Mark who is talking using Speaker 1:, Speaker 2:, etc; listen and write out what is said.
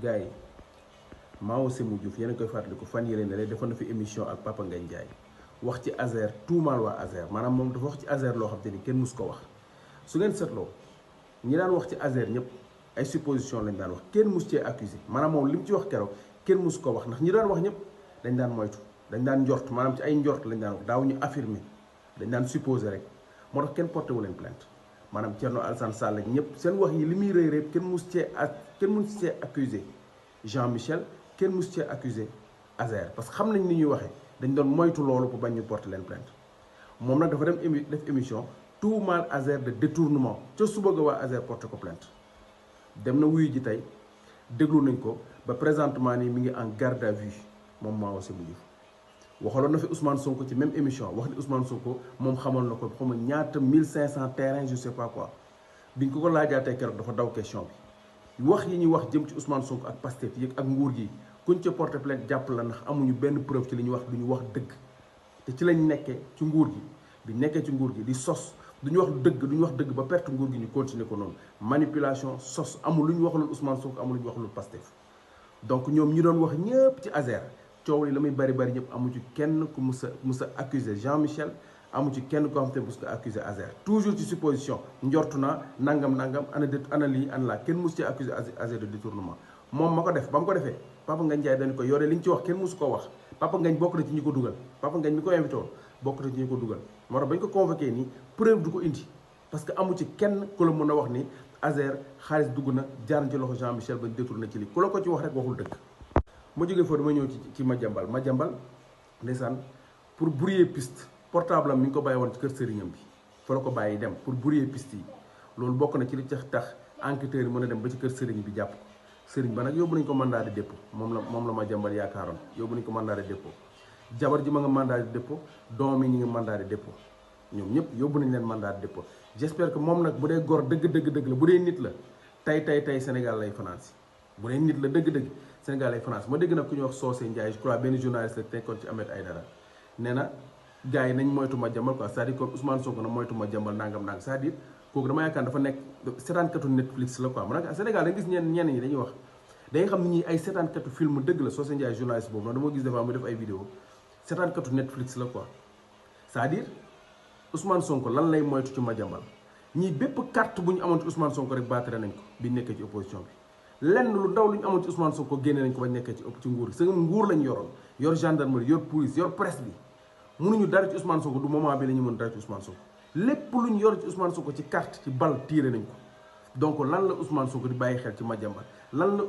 Speaker 1: gars yi Mao Sémou Diouf yéen a koy fàttaliku fan yële ne defoon na fi émission ak Papa Ngagne Ndiaye wax ci Azer tuumaal waa Azer maanaam moom dafa wax ci Azer loo xam te ni kenn mus ko wax su ngeen seetloo ñi daan wax ci Azer ñëpp ay supposition lañ daan wax kenn mus cee accusé maanaam moom li mu ci wax keroog kenn mus ko wax ndax ñi daan wax ñëpp dañ daan moytu dañ daan njort maanaam ci ay njort lañ daan wax daawuñu affirmer dañ daan supposé rek moo tax kenn porté wu leen plainte maanaam Thierno Alassane Sall ak ñëpp seen wax yi li muy rëy rëy kenn mus cee accusé Jean Michel kenn mus cee accusé Azer parce que xam nañ ni ñuy waxee dañ doon moytu loolu pour bañ ñu porter leen plainte moom nag dafa dem def émission tuumaal Azer de détournement ca suba ga waa Azer porté ko plainte dem na wuyu ji tey déglu nañ ko ba présentement nii mi ngi en garde à vue moom Mao Sémou Diouf waxaloon na fi Ousmane Sonko ci même émission wax ni Ousmane Sonko moom xamoon na ko xama ñaata 1500 terrain je sais pas quoi biñ ko laajaatee keroog dafa daw question bi wax yi ñuy wax jëm ci Ousmane Sonko ak Pastef yi ak nguur gi kuñ ca porté plainte jàpp la ndax amuñu benn preuve ci li ñuy wax du ñu wax dëgg te ci lañ nekkee ci nguur gi di nekkee ci nguur gi di sos du ñu wax dëgg du ñu wax dëgg ba perte nguur gi ñu continuer ko noonu manipulation sos amul lu ñu waxalul Ousmane Sonko amul lu ñu waxalul Pastef donc ñoom ñi doon wax ñëpp ci Azer coow li la muy bari bari ñëpp amu ci kenn ku mus a accusé Jean Michel amu ci kenn koo xam te mus ko accusé Azer toujours ci supposition njortu naa nangam ana lii ana laa kenn mus ci accusé Azer de détournement moom ma ko def ba mu ko defee Papa Ngagne Ndiaye dañu ko yore li ñu ci wax kenn musu ko wax Papa Ngagne bokk na ci ñi ko dugal Papa Ngagne mi ko invité woon bokk na ci ñi ko dugal moo tax bañ ko convoqué nii preuve du ko indi parce que amu ci kenn ku la mën a wax ni Azer xaalis dugg na jaar ci loxo Jean Michel bañ détourné ci lii ku la ko ci wax rek waxul dëgg ma jógee foofu dama ñëw ci Madiambal ndeysaan pour brouiller piste portable am mi ngi ko bàyyi woon ci kër sëriñam bi fa la ko bàyyi dem pour brouiller piste yi loolu bokk na ci li tax enquêteurs yi mën a dem ba ci kër sëriñ bi jàpp ko sëriñ ba nag yóbbu nañ ko mandat de dépôt moom la Madiambal yaakaaroon yóbbu nañ ko mandat de dépôt jabar ji ma nga mandat de dépôt doom yi ñu ngi mandat de dépôt ñoom ñëpp yóbbu nañ leen mandat de dépôt j'espère que moom nag bu dee gor dëgg la bu dee nit la tey Sénégal lay fanaan si bu dee nit la dëgg Sénégal lay France ma dégg nag ku ñuy wax Socé Ndiaye je crois benn journaliste la nekkoon ci Ahmed Aïdara nee na gars yi nañ moytu Madiambal quoi c'est-à-dire comme Ousmane Sonko na moytu Madiambal nangam c'est-à-dire kooku dama yaakaar dafa nekk seetaankatu Netflix la quoi man nag Sénégal da nga gis ñenn ñi dañuy wax da nga xam ni ñi ay seetaankatu film dëgg la Socé Ndiaye journaliste boobu noonu dama gis dafa mu def ay vidéo seetaankatu Netflix la quoi c'est-à-dire Ousmane Sonko lan lay moytu ci Madiambal ñii bépp carte bu ñu amoon ci Ousmane Sonko rek battre nañ ko bi nekkee ci opposition bi lenn lu ndaw lu ñu amoon ci Ousmane Sonko génne nañ ko bañ nekkee ci nguur gi c'est nguur lañ yoroon yor gendarmerie yor police yor presse bi mënuñu dara ci Ousmane Sonko du moment bi la ñu mën dara ci Ousmane Sonko lépp lu ñu yor ci Ousmane Sonko ci carte ci bal tiré nañ ko donc lan la Ousmane Sonko di bàyyi xel ci Madiambal lan la